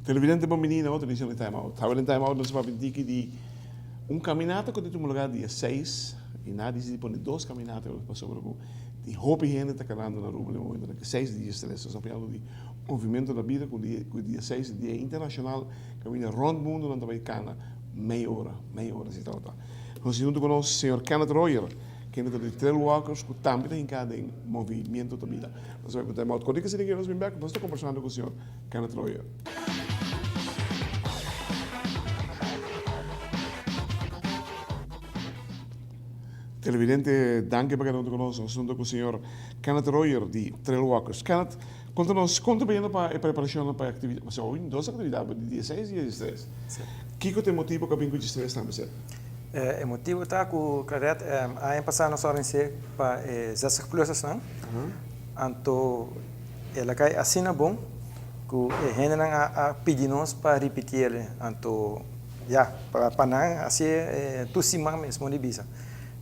Televidente bon bini na otro edicion di Time Out. Awe den Time Out nos ta papia diki di un caminata cu ta tuma lugar dia seis y nan a dicidi pone dos caminata pasobra cu tin hopi hende ta canando na Aruba den momentonan ki seis di dia tres. Nos ta papiando di Movimento na Bida cu dia seis di dia internacional caminda rond mundo nan ta bay cana mei ora, mei ora si tabata. Nos tin hunto cu nos señor Kenneth Royer kende ta di Trail Walkers cu tambe ta hinca den Movimiento ta Bida. Nos ta bay cu Time Out. Cortica si nos bin bek nos ta combersando cu señor Kenneth Royer. Televidente, danki pa keda hunto cu nos. Nos hunto cu señor Kenneth Royer di Trail Walkers. Kenneth, conta nos, con ta bayendo pa e preparacionnan pa e actividad? Pasobra hoy dos actividad, di dia seis y dia diestres. Si. Kico ta e motibo cu a bin cu diestres tambe ser? E motibo ta cu, Claret, aña pasa nos a organise pa e zestig plusersnan. Anto el a cay asina bon cu e hendenan a pidi nos pa ripiti el. Anto ya, pa nan hacié tur siman mesmo di bisa.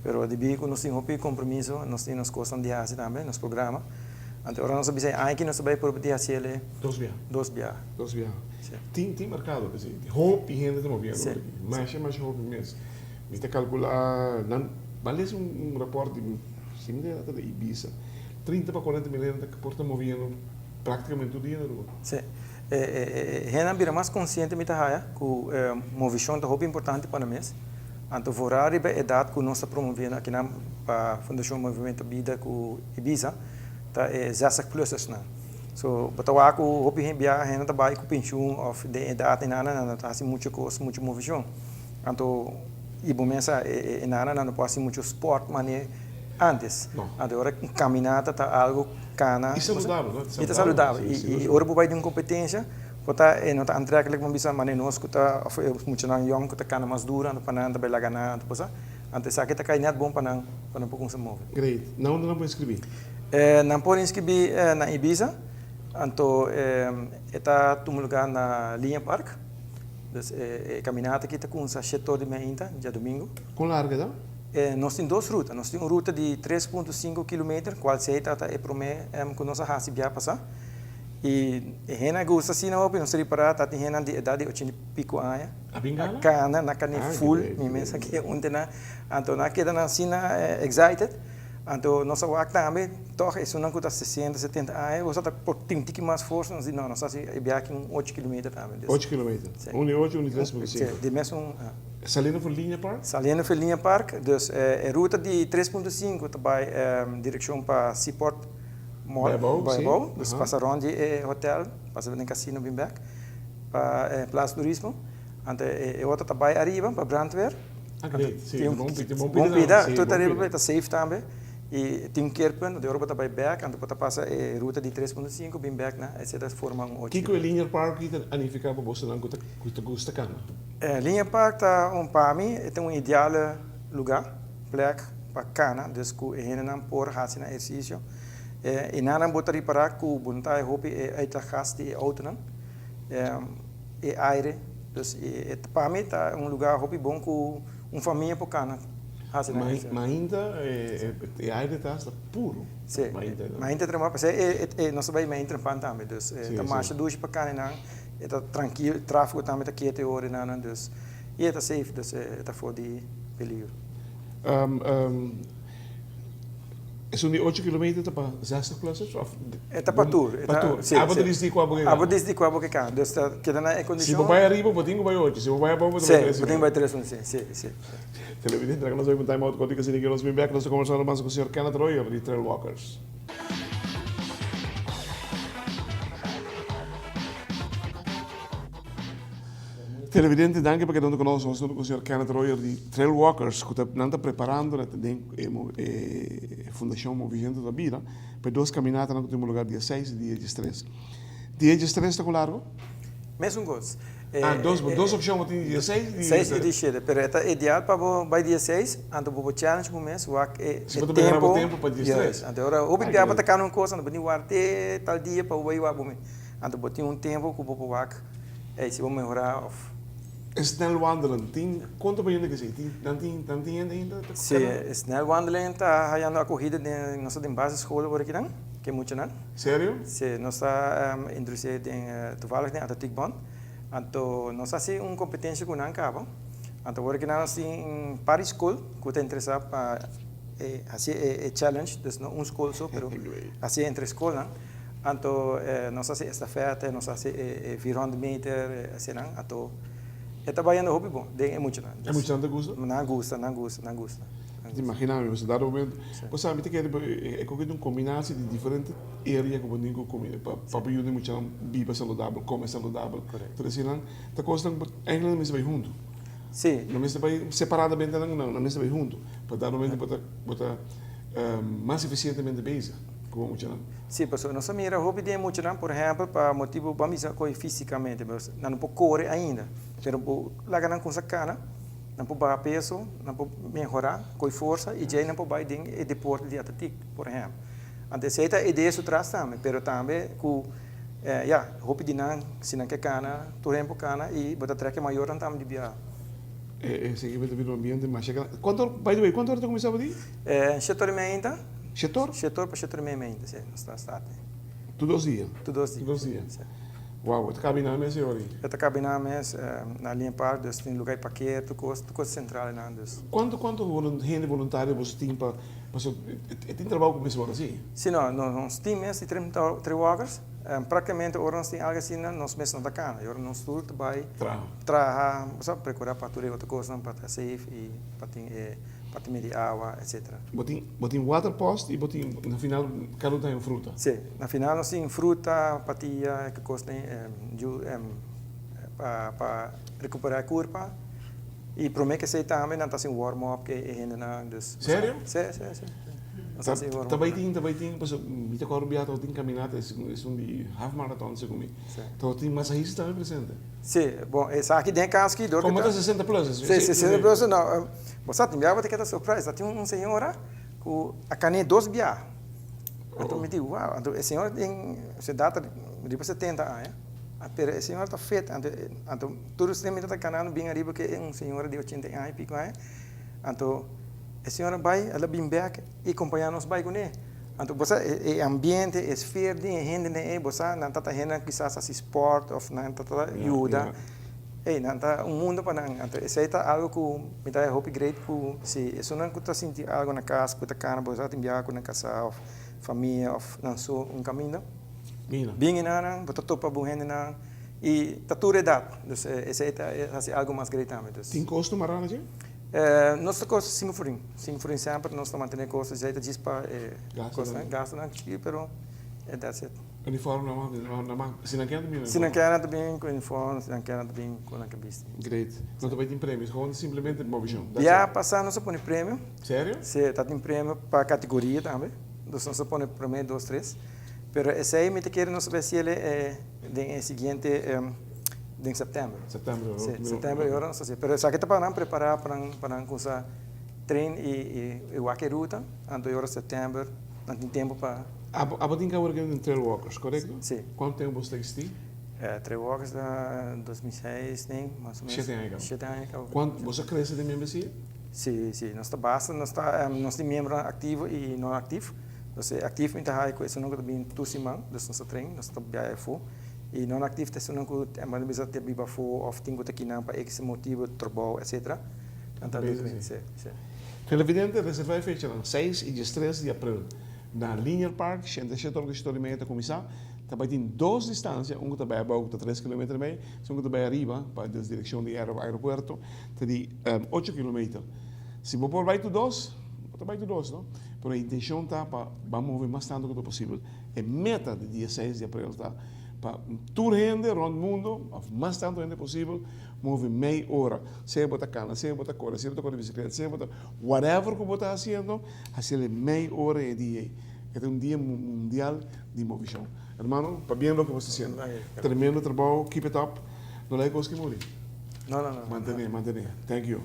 Pero debí cu nos tin hopi compromiso, nos tin nos cosnan di haci tambe, nos programa. Anto ora nos a bisa e aña aki nos ta bay purba di haci el Dos bia. Dos bia. Dos bia. Si. Tin tin mercado p'esei. Hopi hende ta moviendo Si. aki. Masha masha hopi mes. Mi ta calcula nan ban lesa un rapport di si mi ta di Ibiza, 30 pa 40 mil hende ta por ta moviendo practicamente tur dia na Aruba. Si. E e e hende a bira mas consciente mi ta haya cu movicion ta hopi importante pa nan mes. Anto vooral riba e edat ku nos ta promoviendo akinan pa Fundashon Movimento Bida ku Ibiza ta e zestig plusersnan. So bo ta wak ku hopi hende bia hende ta bai ku penshun òf den edat enana nan no ta hasi muchu kos, muchu movishon. Anto i bo mes sa e enana nan no por hasi muchu spòrt manera antes. Anto ora kaminata ta algu kana. I saludabel, no? I ta saludabel. I ora bo bai den un kompetensia Bo ta e no ta aantrekkelijk pa bisa manera nos ku ta of e muchanan yòn ku ta kana mas duru anto pa nan ta bai laga nan anto cosa. Anto esaki ta kai nèt bon pa nan pa nan por kumsa move. Great. Na unda nan por inskribí? Nan por inskribí na Ibiza. Anto e ta tuma lugá na Liña Park. Dus e kaminata aki ta kumsa shete or di meinta djadumingu. Kon largu e ta? Nos tin dos ruta. Nos tin un ruta di tres punto sinku kilometer kual sei ta ta e promé ku nos a hasi bia pasá. I e hende a gusta asina hopi, nos ta ripará ta tin hendenan di edat di ochenta i piko aña A bin a gana? kana na kane Ah, ful, great, mi mes great, a keda great. un te nan, anto nan a keda nan asina excited, anto nos a wak tambe tòg esunnan ku ta sesenta, setenta aña bo sa ta por tin tiki mas forsa, nos di no, nos ta hasi e biaha aki un ocho kilometer tambe, dus. Ocho kilometer, Sí. un di ocho, un di tres punto Sí, sinku. di mesun. Saliendo for Liña Park? Saliendo for Liña Park, dus e ruta di tres punto sinku ta bai direkshon pa Seaport. Mall, Bai abou, bai sí. abou, dus Aha. pasa rond di e hotel, pasa den casino bin bek, pa e Plaza Turismo. Anto e e otro ta bai ariba pa brandweer. Ah, great. Sí, Tin un bon pida, bon bon pida pida, tambe. Sí, tur ta bon ariba pida. ta safe tambe. I tin un keerpunt, di ora bo ta bai bek, anto bo ta pasa e ruta di 3.5 bin bek na, esei ta forma un ocho Kiko e Linear Park ta anifiká pa bosonan ku ta ku ta gusta kana? E Linear Park ta un pa mi e ta un ideale lugá. Plek pa kana, dus ku e hendenan por hasi nan ehersisio. E nanan bo ta ripará ku bo no ta haña hopi e uitlaatgas di e outonan, e aire. Dus e pa mi ta un lugá hopi bon ku un famia por kana hasi nan ehersisio. Mainta e aire ta hasta puru. Si, mainta ta pasobra nos ta bai mainta trempan tambe, dus e ta masha dushi pa kana nan, e ta trankil, tráfiko tambe ta ketu e ora nan, dus i e ta safe, dus e ta for di. peligro. Esun di ocho kilometer ta pa zestig plussers of? E ta pa tur. Pa tur. Abo ta disdi kua bo ke kana. Abo disdi kua bo ke kana. Dus ta keda na e kondishon. Si bo bai ariba bo tin ku bai ocho, si bo bai abou bo ta bai tres. Si, bo tin ku bai tres un, si, si, si. Televidente, laga nos bai ku un time out kòrtiku asina ke nos bin bèk. Nos ta kombersando mas ku señor Kenneth Royer di Trail Walkers. Televidente, danki pa keda huntu ku nos. Nos ta huntu ku señor Kenneth Royer di Trail Walkers, ku ta nan ta preparando na den e Fundashon Movimiento ta Bida pa e dos kaminatanan ku tin lugar dia seis i dia diestres. Dia diestres ta ku largo? Mesun kos. Ah, dos, dos opshon bo tin, dia seis i dia Seis i dia shete, pero e ta ideal pa bo bai dia seis, anto bo por challenge bo mes, wak e Si bo ta mehorá bo tempu pa dia tres. Yes, anto ora hopi bia bo ta kana un kos, anto bo tin wak te tal dia pa bo bai wak bo mes. Anto bo tin un tempu ku bo por wak, ey, si bo mehorá òf. Snelwandelen, tin konta pa hende ke esei? Tin, nan tin, nan tin hende ainda ta Si, snelwandelen ta hayando akohida den, nos ta den basisschool ora kinan, ke muchanan. Serio? Si, nos ta introducié den toevallig den Atletiekbond. Anto nos hasi un competencia cu nan caba. Anto awor cu nan nos tin un par di school cu ta interesa pa haci e challenge, dus no un school so, pero haci entre schoolnan. Anto nos hasi estafeta, nos hasi e 400 meter, asina. Anto e ta bayendo hopi bon den e muchanan. E muchanan ta gusta? Nan gusta, nan gusta, nan gusta. Te imagina mi, pasobra dado momento, bo sa mi ta kere e koke ta un kombinatie di diferente area ku bo tin ku kuminda pa pa yuda e muchanan biba saludabel, kome saludabel. Tur eseinan ta kosnan ku eigenlijk nan mester bai huntu. Nan mester bai separadamente nan no, nan mester bai huntu pa dado momento bo ta bo ta mas efisientemente bezig ku bo muchanan. Si, pasobra nos a mira hopi den e muchanan, por ehèmpel, pa motibu bo a misa kohe físikamente, nan no por kore ainda, pero bo laga nan kumsa kana. Nan por baha peso, nan por mehorá, koe forsa i djei nan por bai den e deporte di atletik, por ehèmpel. Anto esei ta e idea su tras tambe, pero tambe ku ya, hopi di nan si nan ke kana, tur hende por kana i bo ta trek e mayornan tambe di biaha. E esei ta bira un ambiente masha grandi. Kuantu ora, by the way, kuantu ora ta kuminsá bo di? Shete ora i mei ainda. Shete ora? Shete ora pa shete ora i mei ainda, si, nos ta start. Tur dos dia? Tur dos dia. Tur dos dia. Si. Wow, e ta kabi nan mes e ora ei? E ta kabi nan mes, na Lion Park, dus tin lugar di parkeer, tur kos, tur kos sentral einan, dus. Kuantu, kuantu hende voluntario boso tin pa, pasobra e tin trabou ku mester wòrdu hasi? Si no, nos tin mes di trail walkers, praktikamente ora nos tin algu asina nos mes no ta kana, e ora nos tur ta bai Traha. traha, bo sa, prekura pa tur e otro kosnan pa ta safe i pa tin e pa tin medi awa, etcetera. Bo tin, bo tin waterpost i bo tin, na final kada un ta haña un fruta. Si, na final nos tin fruta, patia, e kosnan pa pa recuperá e kurpa. I promé ke esei tambe nan ta hasi un warm up ke e hendenan, dus. Serio? Si, si, si. Nan ta hasi warm up. Ta bai tin, ta bai tin, pasobra mi ta kòrda un biaha tabatin kaminata esun di half marathon segun mi. Tabatin masahista tambe presente. Si, bon esaki den e kas aki dor ku ta. Komo ta 60 plus? Si, 60 plus no. Bo sa tin biaha bo ta keda surprise, ta tin un señora ku a kané dos biaha. Anto mi di wow, anto e señora tin su edat ta riba 70 aña, pero e señora ta fit, anto anto tur esei mi ta kanando bien ariba ke un señora di 80 aña y pico aña, anto e señora bai el a bin bek y kompañá nos bai kuné. Anto bo sa e ambiente, e sfeer di e hendenan ei, bo sa nan ta ta hendenan kisas hasi sport of nan ta ta yuda. Ey, nan ta un mundo pa nan. Anto esey ta algo cu mi ta hopi great cu si esunnan cu ta sinti algo na cas cu ta cana bo sa tin biaha cu nan casa of famia of nan so un caminda. Bina. Bin e nan, bo ta topa bo hendenan y ta tur edad. Dus esey ta haci algo mas great tambe. Dus. Tin costo mará na dje? Nos ta costa cinco florin. Cinco florin semper nos ta mantene costo. Esey ta djis pa e Gastonan. Gastonan chikito pero that's it. Uniform nan mas, nan mas, si nan kier nan ta bin Si nan kier nan ta bin ku uniform, si nan kier nan ta bin ku nan ke bisti. Great. No ta bai tin premio, gewoon simplemente movishon. That's Bia it. pasá nos a pone premio. Serio? Si, ta tin premio pa kategoria tambe. Dus nos a pone promé, dos, tres. Pero esei mi ta kere nos a bai hasiel den e siguiente, den sèptèmber. Sèptèmber. Si, sèptèmber e ora nos ta hasiel. Pero esaki ta pa nan prepará, pa nan, pa nan kuminsá train i wak e ruta. Anto e ora sèptèmber nan tin tempu pa. Abo abo tin kaba den Trail Walkers, korekto? Si. Kuantu tempu bo sta eksistí? Trail Walkers ta 2006 den, mas o menos. Shete aña kaba. Shete aña kaba. Kuantu, bo sa krese den membresia? Si, si. Nos ta basta, nos ta, nos tin miembronan aktivo i no aktivo. Nos e aktivo mi ta haya ku esunnan ku ta bin tur siman, dus nos ta train, nos ta biaha afó. I non aktivo ta esunnan ku en banda bisa ta biba afó òf tin ku ta kinan pa x motibu, trabou, etcetera. Nan ta Bezig, si. Si, si. Televidente, reserva e fechanan, 6 i 13 di april. Na Linear Park, 87 ora ku 7 ora i media ta kuminsá. Ta bai tin dos distansia, un ku ta bai abou ku ta tres kilometer i mei, esun ku ta bai ariba pa des direkshon di aeropuerto ta di ocho kilometer. Si bo por bai tur dos, bo ta bai tur dos, no? Pero e intenshon ta pa ban move mas tantu ku ta posibel. E meta di dia seis di aprel ta pa tur hende rònt mundu, òf mas tantu hende posibel, move mei ora. Sea bo ta kana, sea bo ta kore, sea bo ta kore bisikleta, sea bo ta whatever ku bo ta hasiendo, Hasiel e mei ora e dia ei. E ta un dia mundial di movishon. Hermano, pabien loke bo ta haciendo. Tremendo trabou, keep it up. No laga cos aki muri. No, no, no. Mantene, mantene. Thank you.